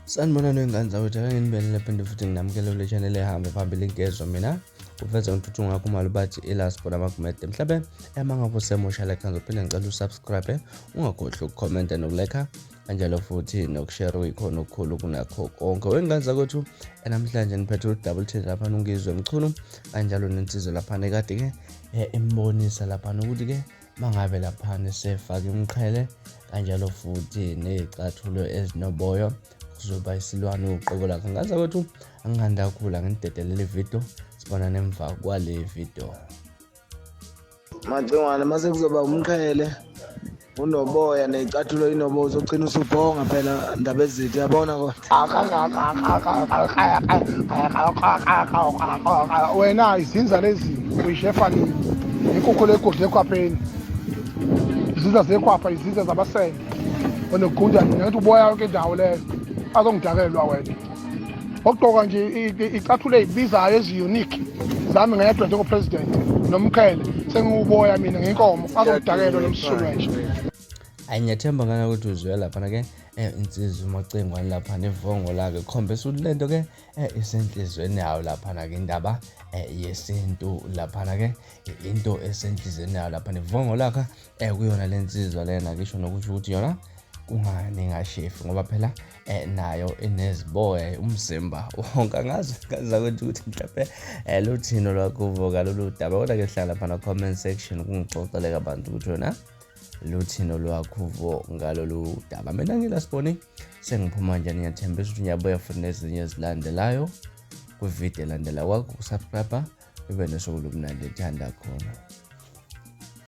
Sanibonani wengane zakwethu, ake nginibelele phinde futhi nginamukele kule channel ehamba phambili ngezwa mina kuveza uNtuthu ngakho umali bathi iLast Born Amagumede. Mhlawumbe uma ngabe usemusha like ngizophinde ngicela usubscribe, ungakhohlwa ukukhomenta nokulike kanjalo futhi nokushare kuyikhona okukhulu kunakho konke. Wengane zakwethu, namhlanje ngiphethe u-double t laphana uNgizwe Mchunu kanjalo nensizwa laphana ekade-ke imbonisa laphana ukuthi-ke mangabe laphana esefake umqhele kanjalo futhi ney'cathulo ezinoboyo kuzoba isilwane uqobo lakhe. Ngaza kwethu angingandi kakhulu, anginidedelele ividiyo, sibonane emva kwale video. Macingwane mase kuzoba umqhele unoboya ney'cathulo inoboya uzogcina usubhonga phela ndaba ezitha uyabona kodwa. Wena izinza lezi uyishefa nini? Inkukhu legudla ekhwapheni, izinza zekhwapha, izinza zabasende onokugundane ngathi uboya yonke indawo leyo azongidakelwa wena. Okugqoka nje icathulo ey'bizayo ezi-unique zami ngedwa njengopresident nomqhele sengiwuboya mina ngenkomo azongidakelwa nomsulu wenje. Ayi, ngiyathemba ngana ukuthi uzwe laphana-ke insizwa uMacingwane lapha nevongo lakhe khombisa ukuthi lento ke isenhlizweni yayo laphana-ke indaba yesintu laphana-ke into esenhlizweni yayo lapha nevongo lakhe kuyona le nsizwa lena ngisho nokusho ukuthi yona kungani ingashefi ngoba phela nayo ineziboya umzimba wonke. Angazi ngaza ukuthi mhlawumbe luthini lwakuvuka lolu daba, kodwa-ke hlala laphana comment section kungixoxele kabantu ukuthi wena luthini olwakhuvo ngalolu daba. Mina ngilasiboni sengiphuma nje, ngiyathembisa ukuthi ngiyabuya futhi nezinye ezilandelayo kwividiyo elandela kwakho. Kusubscribe ibe nosuku lomnandi ethanda khona.